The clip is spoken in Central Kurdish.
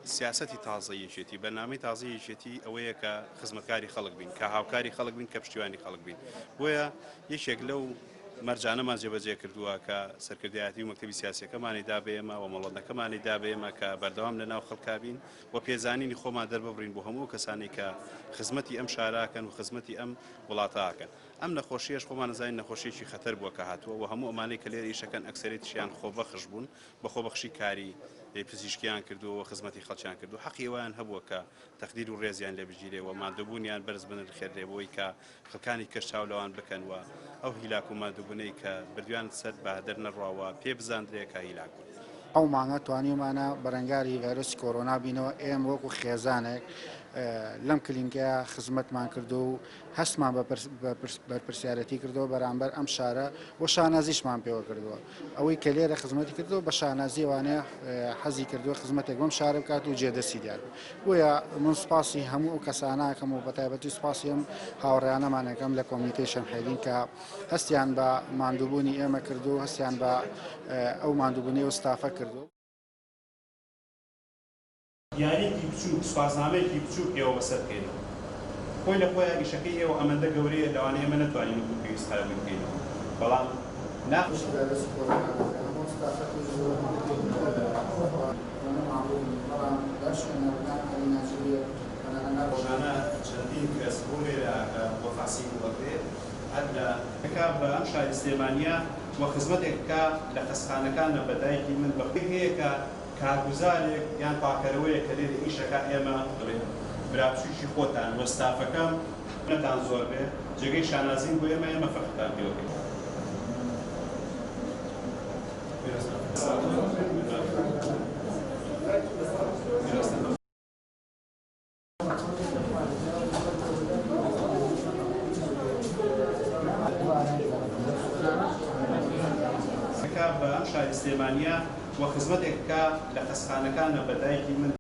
سیاسەتی تازەی یەکێتی، بەرنامەی تازەی یەکێتی ئەوەیە کە خزمەتکاری خەڵک بین، کە هاوکاری خەڵک بین، کە پشتیوانی خەڵک بین. بۆیە یەکێک لەو مەرجانەمان جێبەجێ کردووە کە سەرکردایەتی و مەکتەبی سیاسیەکەمانی دا بە ئێمە و مۆڵەتەکەمانی دا بە ئێمە کە بەردەوام لە ناو خەڵکا بین و پێزانینی خۆمان دەرببڕین بۆ هەموو ئەو کەسانەی کە خزمەتی ئەم شارە ئەکەن و خزمەتی ئەم وڵاتە ئەکەن. ئەم نەخۆشیەش خۆمان ئەزانین نەخۆشیەکی خەتەر بووە کە هاتووە و هەموو ئەمانەی کە لێرە ئیشەکەن ئەکسەرێتیشیان خۆبەخش بوون، بە خۆبەخشی کاری پزیشکیان کردووە و خزمەتی خەڵکیان کردووە، حەقی ئەوەیان هەبووە کە تەقدیر و ڕێزیان لێ بگیرێ و ماندووبوونیان بەرز بنرخێنرێ بۆی کە خەڵکانی کەش چاو لەوان بکەن و ئەو هیلاک و ماندووبوونەی کە بردویان سەر بە هەدەر نەڕوا و پێ بزاندرێ کە هیلاک بوون. ئەو مانگە توانیومانە بەرەنگاری ڤایرۆسی کۆرۆنا بینەوە، ئێمە وەکو خێزانێک لەم کلینکەیە خزمەتمان کردووە و هەستمان بە بەرپرسیارێتی کردووە بەرامبەر ئەم شارە و شانازیشمان پێوە کردووە. ئەوەی کە لێرە خزمەتی کردووە بە شانازیەوانەیە حەزی کردووە خزمەتێک بەم شارە بکات و جێدەستی دیار بێت. بۆیە من سوپاسی هەموو ئەو کەسانە ئەکەم و بەتایبەتی سوپاسی ئەم هاوڕێیانەمان ئەکەم لە کۆمیتەی شەمحێدین کە هەستیان بە ماندووبوونی ئێمە کردو و هەستیان بە ئەو ماندووبوونەی ئەو ستافە کردو. دیاریەکی بچوک، سوپاسنامەیەکی بچوک ئێوە بەسەر بکەینەوە. خۆی لە خۆیا ئیشەکەی ئێوە ئەمەندە گەورەیە لەوانەیە ئێمە نەتوانین وەکو پێویست قەرەبووی بکەینەوە، بەڵام نا. تووشی ڤایرۆسی کۆرۆنا بوو کە هەموو ستافە تووش بوون ئەوەنە ماندوو بووین بەڵام لەم شوێنە نان عەلی ناجیبێ تەنانەت ناکەوتین. ڕۆژانە چەندین کەس ڕوو لێرە ئەکا و فەحسی بۆ ئەکرێ هەر لە. بکا بە ئەم شاری سلێمانیە و خزمەتێک بکا لە خەستخانەکانە بە دایکی من بە. هەیە کە کارگوزارێک یان پاکەرەوەیەک کە لێرە ئیش ئەکا ئێمە. دەڵێین برا بچوکی خۆتان و ستافەکەم. نەتان زۆر بێ جێگەی شانازین بۆ ئێمە ئێمە فەخرتان پێوە کەین. بکا بە ئەم شاری سلێمانیە و خزمەتێک بکا لە خەستخانەکانە بە دایکی من.